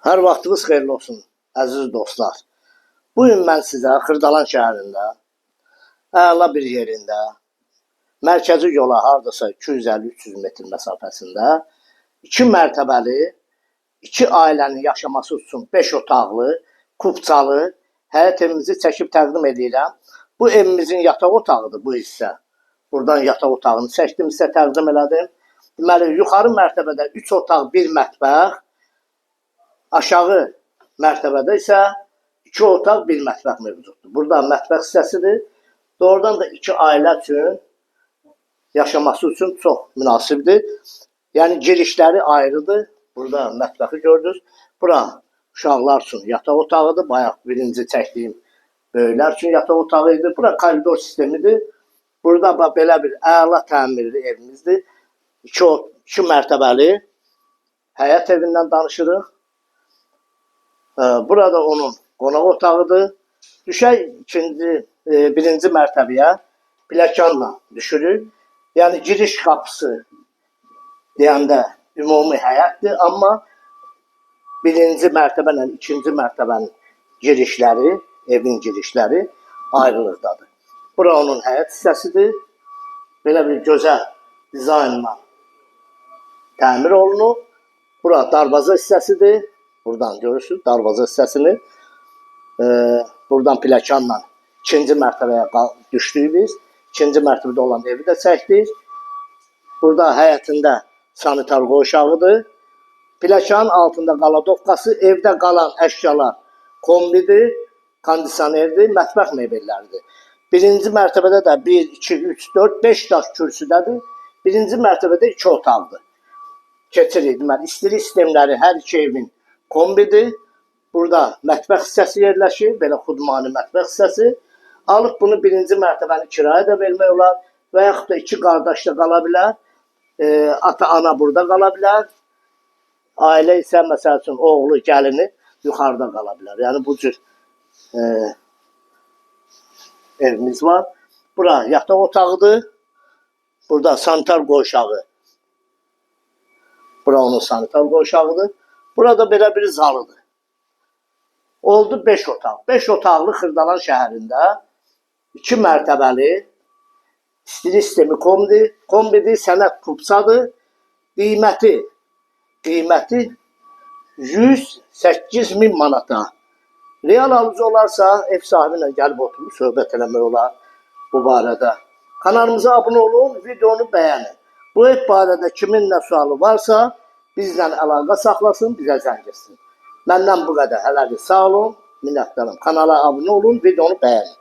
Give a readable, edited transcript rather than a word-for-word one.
Hər vaxtınız xeyirli olsun, əziz dostlar. Bu gün mən sizə Xırdalan şəhərində, əla bir yerində, mərkəzi yola hardasa 250-300 metr məsafəsində 2 mərtəbəli, 2 ailənin yaşaması üçün 5 otaqlı, kupçalı həyət evimizi çəkib təqdim edirəm. Bu evimizin yataq otağıdır bu hissə. Buradan yataq otağını çəkdim, sizə təqdim elədim. Deməli, yuxarı mərtəbədə 3 otaq, 1 mətbəx, aşağı mərtəbədə isə 2 otaq, 1 mətbəx mövcuddur. Burada mətbəx hissəsidir. Doğrudan da 2 ailə üçün yaşaması üçün çox münasibdir. Yəni girişləri ayrıdır. Burada mətbəxi gördünüz. Bura uşaqlar üçün yataq otağıdır. Bayaq birinci çəkdiyim böyüklər üçün yataq otağı idi. Bura koridor sistemidir. Burada bax belə bir əla təmirli evimizdir. İki mərtəbəli həyət evindən danışırıq. Burada onun qonaq otağıdır. Düşək birinci mərtəbəyə pilləkənlə düşürük. Yəni giriş qapısı deyəndə ümumi həyətdir, amma birinci mərtəbə ilə ikinci mərtəbənin girişləri, evin girişləri ayrılıqdadır. Bura onun həyət hissəsidir. Belə bir gözəl dizaynla təmir olunub. Bura darvaza hissəsidir. Buradan görürsünüz darvaza hissəsini. Buradan pilləkənlə ikinci mərtəbəyə düşdük biz. İkinci mərtəbədə olan evi də çəkdik. Burada həyətində sanitar qovşağıdır. Pilləkənin altında qaladovkası, evdə qalan əşyalar kombidir, kondisionerdir, mətbəx mebelləridir. Birinci mərtəbədə də 1, 2, 3, 4, 5 daş kürsüdədir. Birinci mərtəbədə 2 otaqdır. Keçirik. Deməli, istilik sistemləri hər iki evin kombidir. Burada mətbəx hissəsi yerləşir, belə xudmani mətbəx hissəsi. Alıb bunu birinci mərtəbəni kirayə də vermək olar və yaxud da iki qardaş da qala bilər. Ata, ana burada qala bilər. Ailə isə məsəl üçün oğlu, gəlini yuxarıda qala bilər. Yəni bu cür evimiz var. Bura yataq otağıdır. Burada sanitar qovşağı. Bura onun sanitar qovşağıdır. Burada belə bir zalıdır. Oldu 5 otaq. 5 otaqlı Xırdalan şəhərində 2 mərtəbəli istilik sistemi kombidir, sənəd kupçadır. Qiyməti 108 min manata. Real alıcı olarsa ev sahibi ilə gəlib oturub söhbət eləmək olar bu barədə. Kanalımıza abunə olun, videonu bəyənin. Bu ev barədə kimin nə sualı varsa bizlə əlaqə saxlasın, bizə zəng etsin. Məndən bu qədər. Hələlik sağ olun, minnətdaram. Kanala abunə olun, videonu bəyənin.